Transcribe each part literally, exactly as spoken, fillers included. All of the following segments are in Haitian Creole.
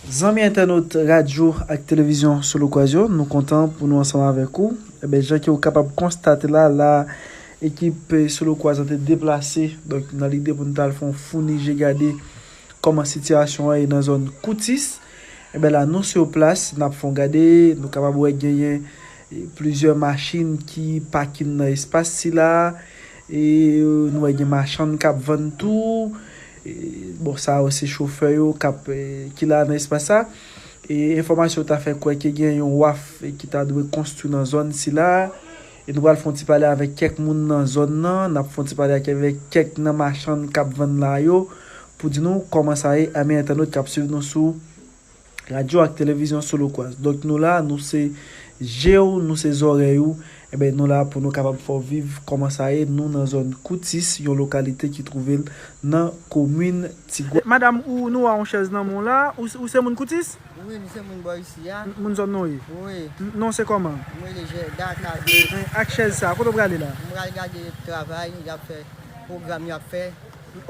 Zanmi entènot radyo ak televizyon Solokwaz yo, nou kontan pou nou ansanm avèk ou. Eben, jan ke w kapab konstate la, la, ekip, eh, Solokwaz lan te deplase. Donk, nan lide pou nou t al fè yon founi je gade kòman sitiyasyon an ye nan zòn Koutis. Eben, la, nou sou plas, n ap fè yon gade, nou kapab wè genyen, eh, plizyè machin ki pakin nan espas sila. E, eh, nou wè gen machann k ap vann tou. E, bon, sa yo se chofè yo k ap, eh, ki la nan espas sa. E enfòmasyon ta fè kwè ke gen yon waf, eh, ki ta dwe konstwi nan zòn sila. E nou pral fè yon ti pale avèk kèk moun nan zòn nan. N ap fè yon ti pale ak, avèk kèk nan machann k ap vann la yo pou di nou kòman sa ye, a men entènot k ap swiv nou sou radyo ak televizyon Solokwaz. Donk, nou la, nou se je w, nou se zòrèy ou. Eben, nou la pou nou kapab fè w viv kòman sa ye, nou nan zòn Koutis, yon lokalite ki twouve l nan komin Tigwav. Madanm, ou, nou wè yon chèz nan men w la, ou, ou se moun Koutis? Wi, m se moun bò isi a. M-, moun zòn nan w ye? Wi. M-, non se kòman? M rele Jèda Kade. Eh, ak chèz sa, kote w prale la? M pral gade travay y ap fè, pwogram y ap fè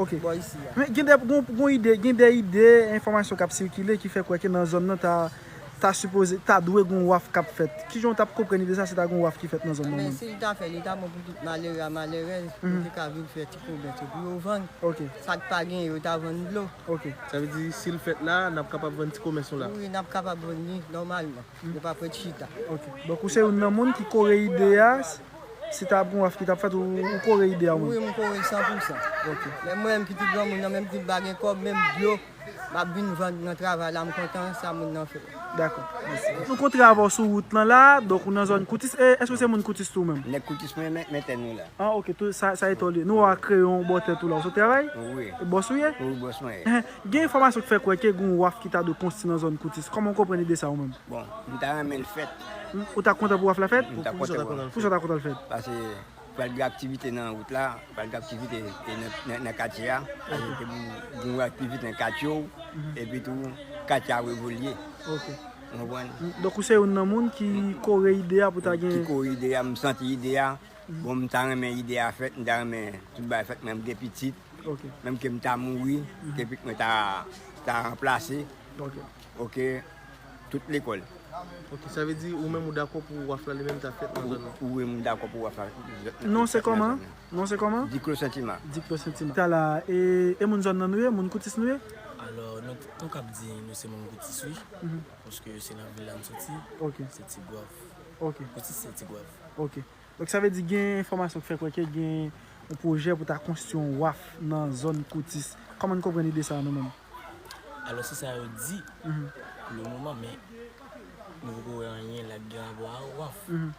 Ok. bò isi a. Men gen de, gon, gon ide, gen de ide, enfòmasyon k ap sikile ki fè kwè ke nan zòn nan ta, ta sipoze, ta dwe gon waf k ap fèt. Kijan w t ap konprann ide sa si ta gon waf ki fèt nan zòn nan Men menm? Si l ta fè, li ta bon pou tout malere a malerèz, pou Mhm. te ka vin fè ti komès yo pou yo vann. Ok. Sa k pa gen, yo ta vann dlo. Ok. Sa vle di, si l fèt la, n ap kapab vann ti komès nou la? Wi, n ap kapab vann li nòmalman. Mm. Yo pa prèt chita. Ok. Donk, ou se youn nan moun ki kore ide a, si ta ap gon waf ki t ap fèt, ou, ou kore ide a ou menm? Wi, m kore l san pou san. Ok. Men mwen menm ki pi granmoun nan, menm ki m pa gen kòb, menm dlo, m ap vin vann nan travay la, m kontan sa moun nan fè. Dakò, mèsi. Nou kontre avè w sou wout lan la, donk ou nan zòn Koutis. E, èske w se moun Koutis tou menm? Nèg Koutis mwen, men, men tèt nou la. Ah, ok, tou sa, sa etòne. Nou wè kreyon bò tèt ou la, ou sot travay? Wi. E bòs ou ye? Wi, bòs mwen ye. Gen enfòmasyon ki fè kwè ke gen yon waf ki ta dwe konstwi nan zòn Koutis. Kòman w konprann ide sa ou menm? Bon, m ta renmen l fèt. M, ou ta kontan pou waf la fèt? M ta kontan pou waf la fèt. Poukisa w ta kontan l fèt? Paske pral gen aktivite nan wout la, pral gen aktivite e nan, nan, nan katye a. Paske te pou gen aktivite nan katye w, epi tou katye a revolye. Ok. Ou konprann? M, donk ou se youn nan moun ki kore ide a pou ta gen. Ki kore ide a, m santi ide a. Bon, m ta renmen ide a fèt, m ta renmen tout bagay fèt, men m gen pitit. Ok. Menm ke m ta mouri, ke pitit mwen ta, ta ranplase. Ok. Ok, tout lekòl. Ok, sa vle di ou menm ou dakò pou waf la li menm ta fèt nan zòn nan? Wi, m dakò pou waf la. Non se kòman? Non se kòman? Diklo Sentima. Diklo Sentima. Tala, e, e moun zòn nan nou ye? Moun Koutis nou ye? Alò, nou, nou kab di nou se moun Koutis, wi. Mhm. Paske se nan vil la n soti. Ok. Se Tigwav. Ok. Koutis se Tigwav. Ok. Donk, sa vle di gen enfòmasyon ki fè kwè ke gen yon pwojè pou ta konstwi yon waf nan zòn Koutis. Kòman n konprann ide sa a nou menm? Alò, se sa yo di Mhm. pou le moman, men nou poko wè anyen la k gen rapò a waf. Mhm.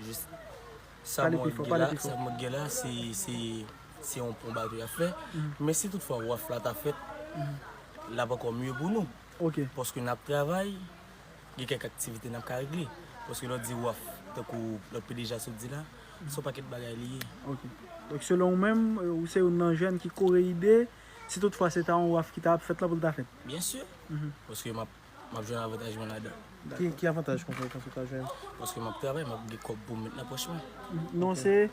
Jis sa Pale mwen pi fò, gen pale la, pi fò. Sa mwen gen la, se, se, se yon pon bato y ap fè. Mhm. Men si toutfwa waf la ta fèt, Mhm. l ap ankò mye pou nou. Ok. Paske n ap travay, gen kèk aktivite n ap ka regle. Paske lè w di waf, tankou lòt P D G a sot di la, se yon pakèt bagay li ye. Ok. Donk, selon ou menm, ou se youn nan jèn ki kore ide, si toutfwa se ta yon waf ki ta ap fèt la pou l ta fèt? Byen si. Mhm. Paske m ap, m ap jwenn avantaj mwen ladan. Ki, ki avantaj konsa, konsa w ka jwenn? Paske m ap travay, m ap gen kòb pou m met nan pòch mwen. Non se?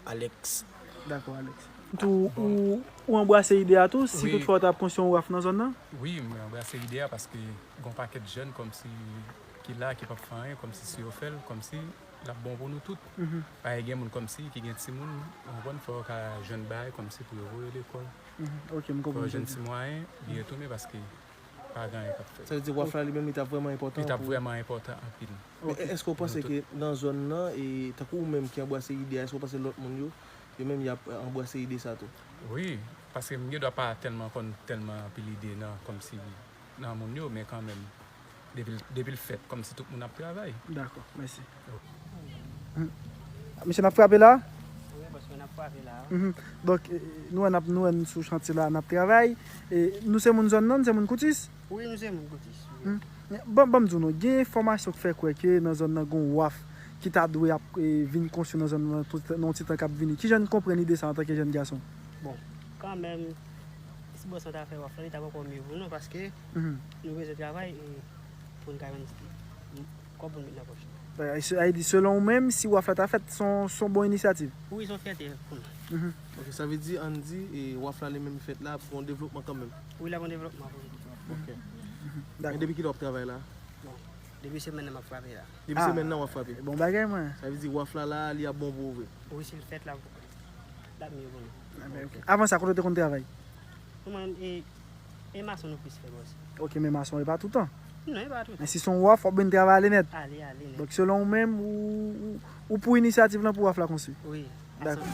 Alex. Dakò, Alex. Tou, ou, ou anbrase ide a tou, si Wi. Toutfwa w ta ap konstwi yon waf nan zòn nan? Wi, mwen anbrase ide a paske gon pakèt jèn kòmsi ki la, ki p ap fè anyen, kòmsi si yo fè l, kòmsi l ap bon pou nou tout. Mhm. Paske gen moun kòmsi ki gen timoun, ou konprann, fò yo ka jwenn bagay kòmsi pou yo voye lekòl. Mhm. Ok, m konprann. Fò yo jwenn ti mwayen, byen tounen paske pa gen anyen k ap fèt. Sa vle di waf la li menm li t ap vrèman enpòtan Li t ap pou vrèman enpòtan anpil. Men Ok. Èske w panse Pou nou tout. ke nan zòn nan, e tankou ou menm ki anbrase ide a, èske w panse lòt moun yo, yo menm y ap anbrase ide sa tou? Wi, paske m gen dwa pa tèlman konn tèlman anpil ide nan, kòmsi nan moun yo, men kanmenm, depi l, depi l fèt, kòmsi tout moun ap travay. Dakò, mèsi. Hmm. Mesye, n ap frape la? Wi, paske n ap frape la. Mhm. Donk, eh, nou wè n ap, nou wè n sou chantye la, n ap travay. E nou se moun zòn nan, nou se moun Koutis? Wi, nou se moun Koutis, wi. Hmm. Ban, ban m di w non, gen enfòmasyon k fè kwè ke nan zòn nan gon waf ki ta dwe ap, eh, vin konstwi nan zòn nan, nan yon ti tan k ap vini. Kijan n konprann ide sa antanke jèn gason? Bon, kanmenm, si bòs lan ta fè waf la, li t ap ankò mye pou nou, paske Mhm. nou bezwen travay, e pou n ka jwenn kòb pou n met nan pòch nou. Sa vle di, selon ou menm, si waf la ta fèt, se yon, se yon bon inisyativ? Wi, se yon fyète pou nou. Mhm. Ok, sa vle di, ann di, e, waf la li menm fèt la, pou yon devlopman kanmenm. Wi, l ap yon devlopman pou nou. Ok. Mhm. Men depi kilè w ap travay la? Bon, depi semèn nan m ap frape la. Depi semèn nan w ap frape? Bon bagay, mwen. Sa vle di waf la la, li ap bon pou ou vre? Wi, si l fèt la, l ap mye pou nou. Ah, ben, ok. Avan sa, kote w te konn travay? Mwen, e, e mason nou plis fè, bòs. Ok, men mason e pa toutan. Non, e pa toutan. Men si se yon waf, w ap vin travay ale nèt. Ale, ale nèt. Donk, selon ou menm, ou, ou, ou pou inisyativ lan pou waf la konstwi? Wi. Dakò.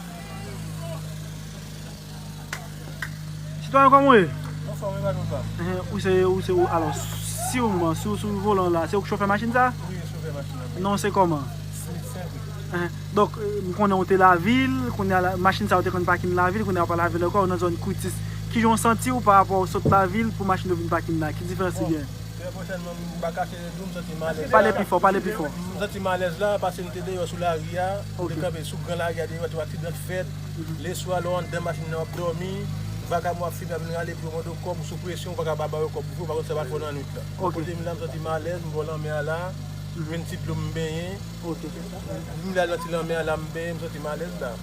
Sitwayen, kòman w ye? Anfòm, e pa nou pa. Enhen, ou se, ou se, ou, alò, si w, si w sou volan la, se ou k chofè machin sa? Wi, chofè machin nan. Non, se kòman? Smith Saint-Louis. Enhen. Donk, eh, m konnen ou te lavil, kounye a la, machin sa yo te konn pakin lavil, kounye a w pa lavil ankò, ou nan zòn Koutis. Kijan w santi w pa rapò w sot lavil pou machin yo vin pakin la? Ki diferans ki genyen? Trè pwochènman, m pa kache di w, m santi m alèz la. Pale pi fò, pale pi fò. M santi m alèz la, paske m te deyò sou lari a, m te kanpe sou gran lari a deyò, te wè aksidan t fèt. Leswa, lè w anndan machin nan, w ap dòmi, vakabon ap fime, ap vin rale pou yo mande w kòb, ou sou presyon, ou pa ka pa ba yo kòb pou fè, ou pa konn sa yo pral fè w nan nwit la. Kote m la, m santi m alèz, m bò lanmè a la, m jwenn ti dlo m benyen. M la nan ti lanmè a la, m benyen, m santi m alèz la.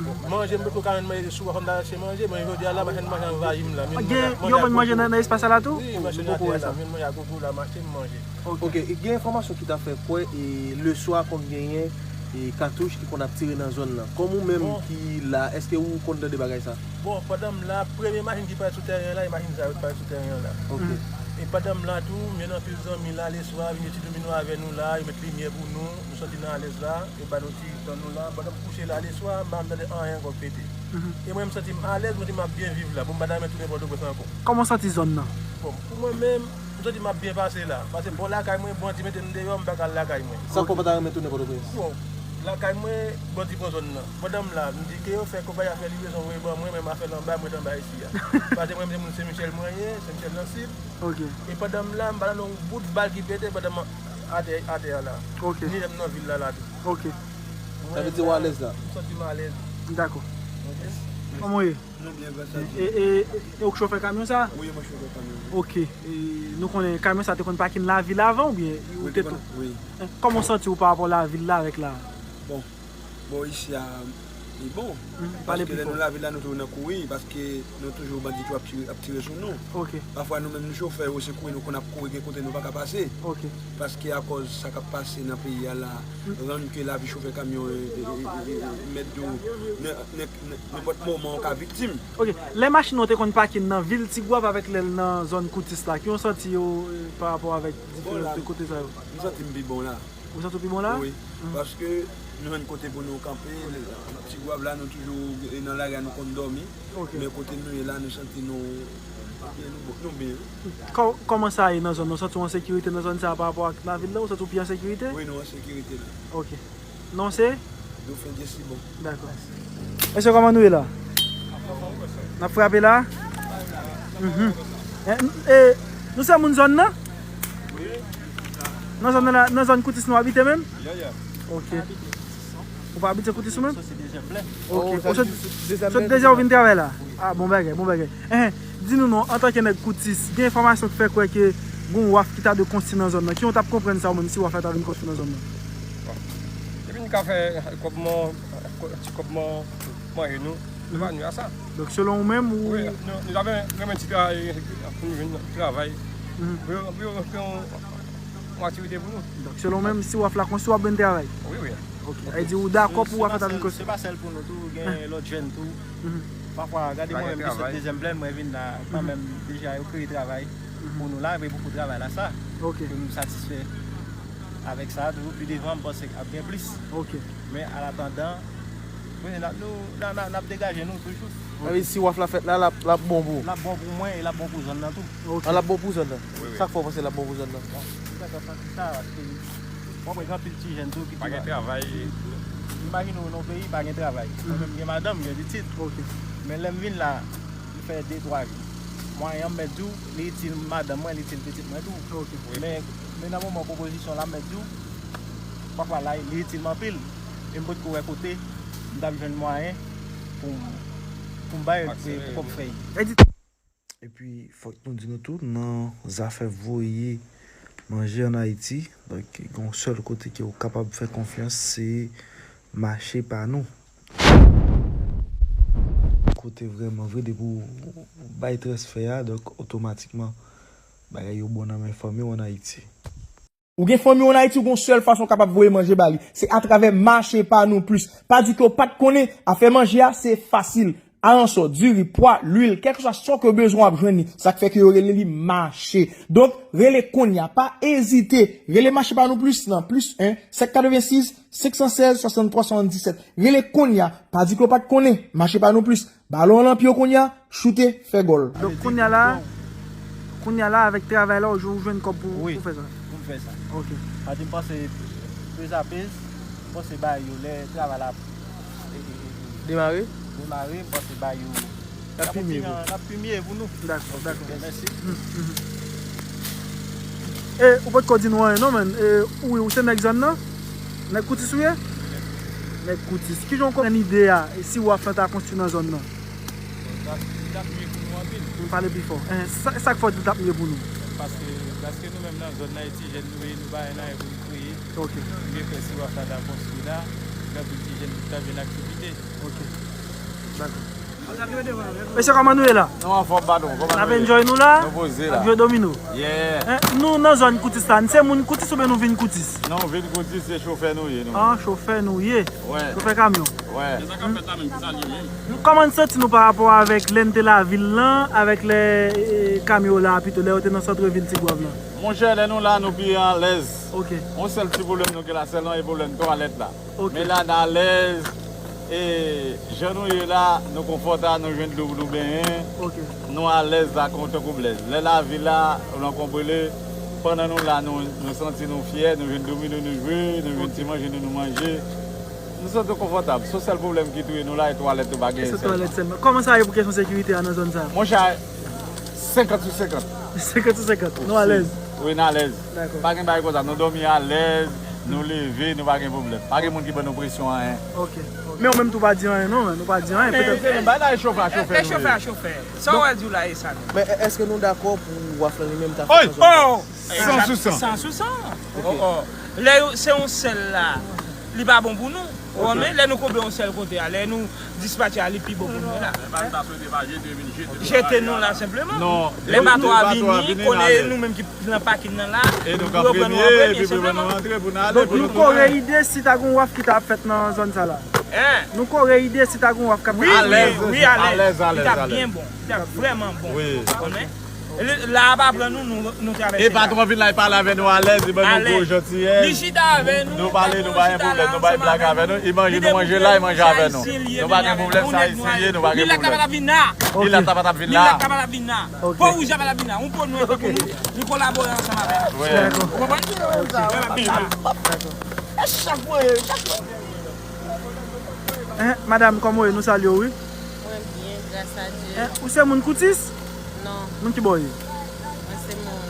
Bon, manje, m potko ka jwenn manje, sou waf la m ta chache manje, men jodi a la, machann manje anvayi m la. Gen, yo vann manje nan, nan espas sa la tou? Wi, m achte nan atè a la, m jwenn manje a gogo la, m achte, m manje. Ok, e gen enfòmasyon ki ta fè kwè, e, leswa konn genyen, e, katouch ki konn ap tire nan zòn nan. Kòm ou menm ki la, èske ou konn tande bagay sa? Bon, pandan m la, premye machin ki parèt sou tèren an la, e machin sa yo ki parèt sou tèren an la. Ok. E pandan m la tou, m jwenn anpil zanmi la, leswa, vin yo ti domino avè nou la, yo met limyè pou nou, nou santi n alèz la. Yo ba nou ti tan nou la. Pandan m kouche la leswa, m pa janm tande anyen ankò k pete. E mwen, m santi m alèz, m santi m ap byen viv la. Bon, m pa ta renmen tounen Pòtoprens ankò. Kòman w santi zòn nan? Bon, pou mwen menm, m santi m ap byen pase la. Paske bò lakay mwen, bandi mete m deyò, m pa ka al lakay mwen. Sa k fè w pa ta renmen tounen Pòtoprens? Bon, lakay mwen, bandi pran zòn nan. Pandan m la, m di ke yo fè konpayi a fè livrezon voye ban mwen, men m a fè l anba, m ret anba isi a. Paske mwen, se moun Sen Michèl mwen ye, Sen Michèl nan Sid. Ok. E pandan m la, m pa tande yon bout bal ki pete pandan m atè, atè a la. Ok. Ni lè m nan vil la, la tou. Ok. Sa vle di w alèz la? M santi m alèz. Dakò. Ok. Kòman w ye? Nou byen, gras a Dye. E, e, e, e ou k chofè kamyon sa? Wi, mwen chofè kamyon. Ok. E, nou konnen kamyon sa te konn pakin lavil avan oubyen ou te tou? Wi. Kòman w santi w pa rapò lavil la avèk la? Bon, bò isi a, li bon. Paske lè nou lavil la, nou toujou nan kouri, paske nou toujou bandi toujou ap tire, ap tire sou nou. Ok. Pafwa nou menm nou chofè yo se kouri nou konn ap kouri, gen kote nou pa ka pase. Ok. Paske akòz sa k ap pase nan peyi a la, rann ke lavi chofè kamyon, e, e, e, e, e, mèt di w, nenpòt moman ou ka viktim. Ok. Lè machin ou te konn pakin nan vil Tigwav avèk lè l nan zòn Koutis la, ki w santi yo, e, pa rapò avèk diferans de kote sa yo? M santi m pi bon la. Ou santi w pi bon la? Wi. Paske nou jwenn kote pou nou kanpe, Tigwav la, nou toujou, e, nan lari a, nou konn dòmi. Ok. Men kote nou ye la, nou santi nou byen, nou bon, nou byen. Kò-, kòman sa ye nan zòn nan? Ou santi w an sekirite nan zòn sa a pa rapò ak lavil la? Ou santi w pi an sekirite? Wi, nou an sekirite la. Ok. Non se? Dofen Jesibon. Dakò. Mesye, kòman nou ye la? N ap frape la? Mhm. E, e, nou se moun zòn nan? Nan zòn nan la, nan zòn Koutis nou abite menm? Yeah, yeah. Ok. Ou pa abite Koutis ou menm? Ok. Ou sot, sot dezyèm ou vin travay la? Ah, bon bagay, bon bagay. Enhen, di nou non, antanke nèg Koutis, gen enfòmasyon ki fè kwè ke gon waf ki ta dwe konstwi nan zòn nan. Kijan w t ap konprann sa ou menm si waf la ta vin konstwi nan zòn nan? Epi n ka fè kòb man, ti kòb man, manje nou, nou pa nwi a sa. Donk, selon ou menm, ou... Wi, nou, nou ta renmen, renmen ti travay, pou nou jwenn travay. Pou yo, pou yo fè yon, yon aktivite pou nou. Donk, selon ou menm, si waf la konstwi, w ap jwenn travay? Wi, wi. Ok. Sa vle di ou dakò pou waf la ta vin konstwi? Se pa sèl pou nou tou, gen lòt jèn tou. Pafwa, gade mwen menm ki sot dezyèm plèn, mwen vin la, kanmenm, deja yo kreye travay pou nou la, epi pou kout travay la sa, pou nou satisfè avèk sa, toujou pi devan, m panse ap gen plis. Ok. Men, an atandan, nou, n ap, nou, n ap, n ap degaje nou toujou. Sa vle di si waf la fèt la, l ap, l ap bon pou ou? L ap bon pou mwen e l ap bon pou zòn nan tou. Ok. Ah, l ap bon pou zòn nan? Wi, wi. Sa k fè w panse l ap bon pou zòn nan? Bon, m ta ka santi sa, paske w konprann gen anpil ti jèn tou ki pa gen travay. Imajine w nan yon peyi pa gen travay. Mwen menm, m gen madanm, m gen pitit. Ok. Men lè m vin la, m fè de, twa jou. Mwayen an, m mèt di w, li itil madanm mwen, li itil pitit mwen tou. Ok. Men, men nan moman pwopozisyon la, m mèt di w, pafwa la, li itil m anpil. E m potko wè kote m t ap jwenn mwayen pou m, pou m bay yo, pou, pou kòb fèy. Epi, fòk nou di nou tou, nan zafè voye manje ann Ayiti, donk, gen yon sèl kote ke w kapab fè konfyans, se mache pa nou. Kote vrèman vre, depi w bay transfè a, donk, otomatikman, Bagay yo bon nan men fanmi w ann Ayiti. Ou gen fanmi w ann Ayiti, ou gen yon sèl fason w kapab voye manje ba li. Se atravè Mache Pa Nou Plis. Pa di ke w pa t konnen, afè manje a, se fasil. Aransò, diri, pwa, lwil, kèlkeswa sa w bezwen, w ap jwenn li. Sa k fè ke yo rele li mache. Donk, rele kounye a. Pa ezite. Rele Mache Pa Nou Plis nan plis en, sèt katrevensis, senk san sèz, swasanntwa, swasanndisèt. Rele kounye a. Pa di ke w pa t konnen. Mache Pa Nou Plis. Balon an lan pye w kounye a, choute, fè gòl. Donk, kounye a la, kounye a la, avèk travay la, ou jwenn, ou jwenn kòb pou, wi, pou fè sa. Pou m fè sa. Ok. Paske m panse pezapez, m panse bagay yo lè travay la ap, e, e, e, demare? Demare, m panse bagay yo l ap pi mye pou nou. L ap pi mye pou nou. Dakò, dakò. Ok, mèsi. Mm, mm. E, ou potko di nou anyen non, man. E, ou, ou se nèg zòn nan? Nèg Koutis ou ye? Nèg Koutis. Kijan w konprann ide a, e si waf lan ta konstwi nan zòn nan? Li t ap, li t ap mye pou nou anpil. Pale pi fò. Eh, sa, sa k fè w di l t ap mye pou nou? Paske, paske nou menm nan zòn nan, e ti jèn nou ye, nou pa gen anyen pou nou kreye. Ok. Li fè si waf la ta konstwi la, gen anpil ti jèn ki ta jwenn aktivite. Ok. Dakò. Mesye, kòman nou ye la? Nou anfòm, patwon. Kòman nou ye? N ap enjoy nou la? Nou poze la. N ap jwe domino. Yeah. Eh, nou nan zòn Koutis la, n se moun Koutis oubyen nou vin Koutis? Non, vin Koutis, se chofè nou ye, nou. Ah, chofè nou ye. Wè. Chofè kamyon. Wè. E sa k ap fèt la menm, ki sa l ye menm? Kòman n santi nou pa rapò avèk lè n te lavil lan, avèk lè, e, kamyon la pito, lè yo te nan sant vil Tigwav lan? Monchè, lè nou la, nou pi alèz. Ok. Yon sèl ti pwoblèm nou gen la sèlman, e pwoblèm twalèt la. Ok. Men la, n alèz. E jan nou ye la, nou konfòtab, nou jwenn dlo pou nou benyen. Ok. Nou alèz la, kon tankou blèz. Lè lavil la, ou nan konpele, pandan nou la, nou, nou santi nou fyè, nou jwenn domino nou jwe, nou jwenn ti manje nou, nou manje. Nou santi nou konfòtab. Se sèl pwoblèm ki touye nou la, e twalèt nou pa genyen sèlman. Se twalèt sèlman. Kòman sa ye pou kesyon sekirite a nan zòn sa a? Monchè, senkant sou senkant. Senkant sou senkant. Nou alèz. Wi, n alèz. Dakò. Pa gen bagay konsa. Nou dòmi alèz, nou leve, nou pa gen pwoblèm. Pa gen moun ki ban nou presyon anyen. Ok, ok. Men ou menm tou pa di anyen non, men ou pa di anyen. Men petèt se menm bagay la, e chofè a chofè nou ye. E chofè a chofè. Sa w al di w la, e sa menm. Men èske nou dakò pou waf lan li menm ta fèt nan zòn sa? Oh! San sou san. San sou san. Ok. Oh, oh. Lè yo, se yon sèl la, li pa bon pou nou. Ou konprann? Lè nou konbe yon sèl kote a, lè nou dispatche a, li pi bon pou nou la. Lè pa nou ta swete pa jete, vin jete nou la. Jete nou la senpleman. Non. Lè bato a vini, konnen nou menm ki nan pakin nan la, e nou ka premye, epi pou nou rantre, pou nou ale. Donk nou kore ide si ta gen yon waf ki ta ap fèt nan zòn sa la. Hein? Nou kore ide si ta gen yon waf k ap fèt. Wi, wi, wi, alèz. Alèz, alèz, alèz. Li t ap byen bon. Li t ap vrèman bon. Wi. Ou konnen? La a pa pran nou, nou, nou travèse la. E patwon vin la, li pale avè nou alèz, li ban nou gwo jantiyès. Li chita avè nou, nou pale, nou pa gen pwoblèm, nou bay blag avè nou, li manje, nou manje la, li manje avè nou. Nou pa gen pwoblèm, sa isit li ye, nou pa gen pwoblèm. Li lèt la pa t ap vin la. Li lèt la pa t ap vin la. Li lèt la pa t ap vin la. Ok. Po wouj la pa t ap vin la. Yon po nwè tankou nou, nou kolabore ansanm avè l. Wi. Dakò. Ou konprann? Wi, l ap vin la. Dakò. E chak mwen, chak mwen. Hein, madanm, kòman w ye? Nou salye w, wi. Mwen byen, gras a Dye. Hein, ou se moun Koutis? Non. Moun ki bò w ye? Mwen se moun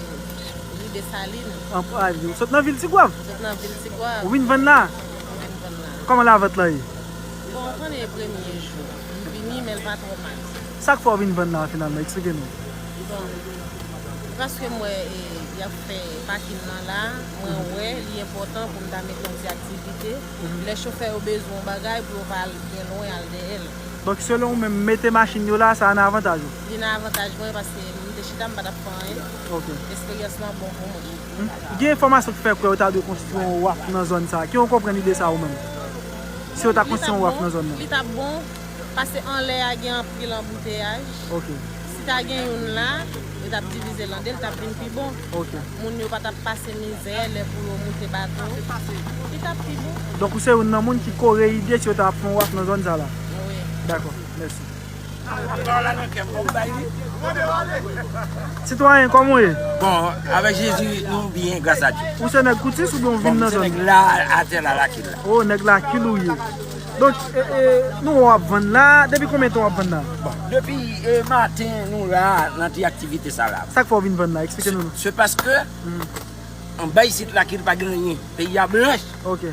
Ri Desalin. An, a, ou sot nan vil Tigwav? Sot nan vil Tigwav. Ou vin vann la? Mwen vin vann la. Kòman lavant lan ye? Bon, konnen e premye jou. M vini, men l pa twò mal. Sa k fè w vin vann la finalman? Eksplike nou. Bon, paske m wè, e, y ap fè pakin nan la, mwen wè li enpòtan pou m ta mete yon ti aktivite. Lè chofè yo bezwen yon bagay, pou yo pa al byen lwen al dèyè l. Donk, selon ou menm, mete machin yo la, sa nan avantaj ou? Li nan avantaj mwen, paske m te chita, m pa t ap fè anyen. Ok. Esperyans lan bon pou mwen. Gen enfòmasyon ki fè kwè yo ta dwe konstwi yon waf nan zòn sa a. Ki w konprann ide sa a ou menm? Si yo ta konstwi yon waf nan zòn nan. Li t ap bon, paske anlè a gen anpil anbouteyaj. Ok. Si ta gen youn la, yo t ap divize l an de, li t ap vin pi bon. Ok. Moun yo pa t ap pase mizè lè pou yo moute bato. Li t ap pi bon. Donk, ou se youn nan moun ki kore ide si yo ta ap fè yon waf nan zòn sa la? Wi. Dakò, mèsi. Sitwayen, kòman w ye? Bon, avèk Jezi, nou byen, gras a Dye. Ou se nèg Koutis oubyen w vin nan zòn? Bon, m se nèg la, atè la, Lakil la. O, nèg Lakil ou ye. Donk, e, e, nou wè w ap vann la. Depi konbyen tan w ap vann la? Bon, depi, e, maten, nou la, nan ti aktivite sa la. Sa k fè w vin vann la? Eksplike nou non. Se, se paske, anba isit Lakil pa gen anyen. Peyi a blanch. Ok.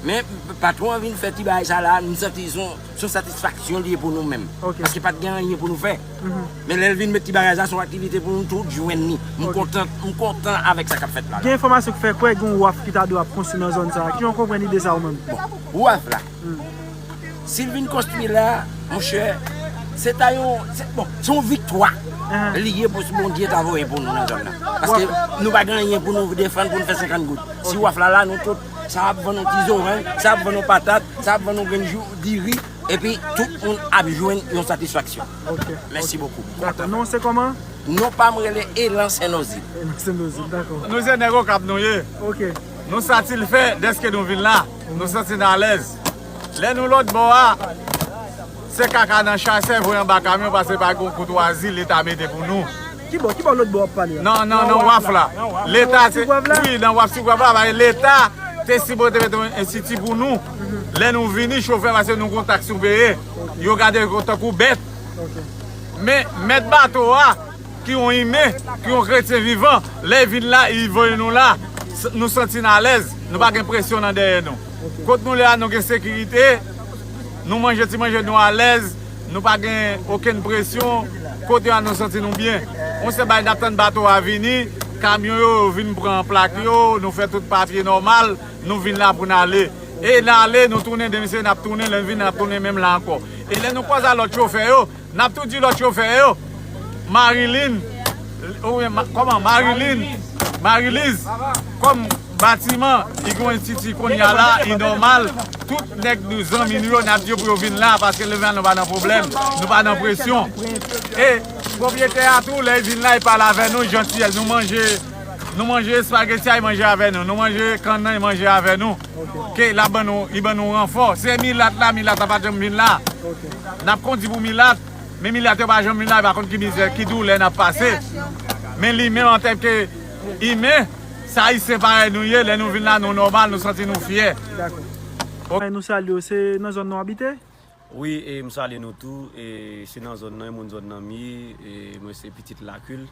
Men patwon an vin fè ti bagay sa la, nou santi se yon, se yon satisfaksyon li ye pou nou menm. Ok. Paske pa t gen anyen pou nou fè. Mhm. Men lè l vin met ti bagay sa, se yon aktivite pou nou tout jwenn li. M kontan, m kontan avèk sa k ap fèt la, la. Gen enfòmasyon ki fè kwè gen yon waf ki ta dwe ap konstwi nan zòn sa a. Kijan w konprann ide sa a ou menm? Bon, waf la. Hmm. Si l vin konstwi la, monchè, se ta yon, se, bon, se yon viktwa. Li ye pou Bondye ta voye pou nou nan zòn nan. Paske nou pa gen anyen pou nou defann, pou nou fè senkant goud. Si waf la la, nou tout, sa ap vann yon ti zoranj, sa ap vann yon patat, sa ap vann yon grenn jou, diri, epi tout moun ap jwenn yon satisfaksyon. Mèsi bokou. Dakò. Non, se kòman? Non pa m rele Elan Sennozil. Elan Sennozil, dakò. Nou se nèg Okap nou ye. Nou santi l fè dèske nou vin la. Nou santi n alèz. Lè nou lòt bò a, se kaka nan chay, sèvoy anba kamyon, paske pa gen koutwazi Leta mete pou nou. Ki bò, ki bò lòt bò w ap pale a? Non, non, nan waf la. Leta te, wi, nan waf Tigwav la, paske Leta te sipoze mete yon enstiti pou nou. Lè nou vini, chofè, paske nou gon taks nou peye, yo gade yo tankou bèt. Men, mèt bato a, ki yon imen, ki yon kretyen vivan, lè l vin la, li voye nou la, s- nou santi n alèz, nou pa gen presyon nan dèyè nou. Kot nou ye a, nou gen sekirite, nou manje ti manje nou alèz, nou pa gen okenn presyon, kote a nou santi nou byen. On sèl bagay, n ap tann bato a vini, kamyon yo vin pran plak yo, nou fè tout papye nòmal, nou vin la pou n ale. E n ale, nou tounen, demen se n ap tounen, lè n vin, n ap tounen menm la ankò. E lè nou kwaze ak lòt chofè yo, n ap tou di lòt chofè yo, Marilyn, oubyen, ma- kòman, Marilyn, Mariliz, kòm batiman, li gen yon enstiti kounye a la, li nòmal, tout nèg nou, zanmi nou yo, n ap di yo pou yo vin la, paske lè vin la, nou pa nan pwoblèm, nou pa nan presyon. E pwopyetè a tou, lè li vin la, li pale avè nou, jantiyès, nou manje, nou manje espageti a, li manje avè nou, nou manje kann nan, li manje avè nou. Ke l ap ban nou, li ban nou ranfò. Se milat la, milat la pa janm vin la. N ap kondi pou milat, men milat yo pa janm vin la, yo pa konn ki mizè, ki doulè n ap pase. Men li menm antanke imen, se ayisyen parèy nou ye, lè nou vin la, nou nòmal, nou santi nou fyè. Dakò. Ok. Nou salye w, se nan zòn nan w abite? Wi, e m salye nou tou, e se nan zòn nan, e moun zòn nan m ye, e mwen se pitit Lakil,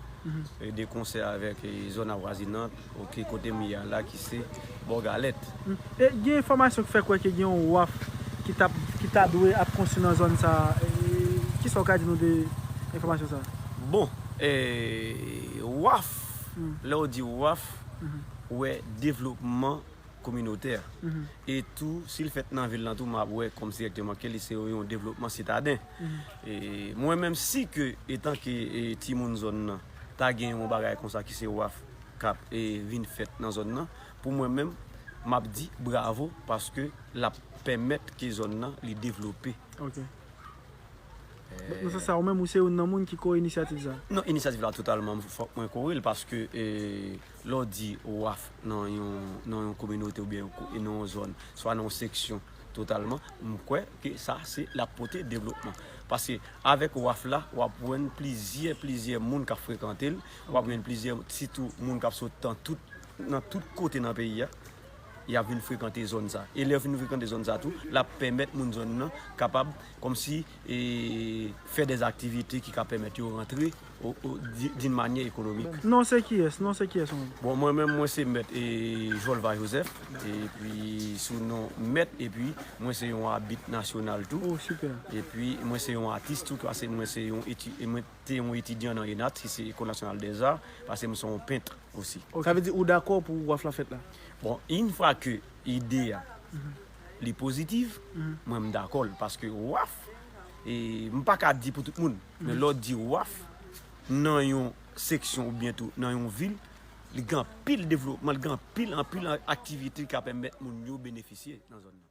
e de konsè avèk, e zòn avwazinant, oke, kote m ye a la ki se Bògalèt. E gen enfòmasyon ki fè kwè ke gen yon waf ki t ap, ki ta dwe ap konstwi nan zòn sa a. E kisa w ka di nou de enfòmasyon sa a? Bon, e waf, lè w di waf, ou wè devlopman kominotè. E tou, si l fèt nan vil lan tou, m ap wè kòmsi dirèkteman ke li se yon devlopman sitaden. E mwen menm, si ke, etanke, e timoun zòn nan, ta gen yon bagay konsa ki se waf k ap, e vin fèt nan zòn nan, pou mwen menm, m ap di bravo, paske l ap pèmèt ke zòn nan li devlope. Ok. Donk, nan sans sa, ou menm, ou se youn nan moun ki kore inisyativ sa? Non, inisyativ la totalman, fòk mwen kore l, paske, e, lè w di waf nan yon, nan yon kominote oubyen yon ko- nan yon zòn, swa nan yon seksyon totalman, m kwè ke sa se l ap pote devlopman. Paske avèk waf la, w ap jwenn plizyè, plizyè moun k ap frekante l, w ap jwenn plizyè, sitou moun k ap sot nan tout, nan tout kote nan peyi a. Y ap vin frekante zòn sa. E lè yo fin frekante zòn sa tou, l ap pèmèt moun zòn nan kapab kòmsi, e, fè dè aktivite ki ka pèmèt yo rantre o- o- di- d'une manière économique. Non, se kiyès? Non, se kiyès ou menm? Bon, mwen menm, mwen se mèt, e, Jolva Joseph, epi sou non mèt, epi mwen se yon abit nasyonal tou. Oh, super. Epi mwen se yon atis tou, paske mwen se yon eti- e mwen te yon etidyan nan ENAT, ki se Ecole Nationale des Arts, paske mwen se yon pent osi. Sa vle di ou dakò pou waf la fèt la? Bon, yon fwa ke ide a, li pozitif, mwen m dakò l, paske waf, e, m pa ka di pou tout moun, men lè w di waf, nan yon seksyon oubyen tou nan yon vil, li gen anpil devlopman, li gen anpil, anpil aktivite ki ka pèmèt moun yo benefisye nan zòn nan.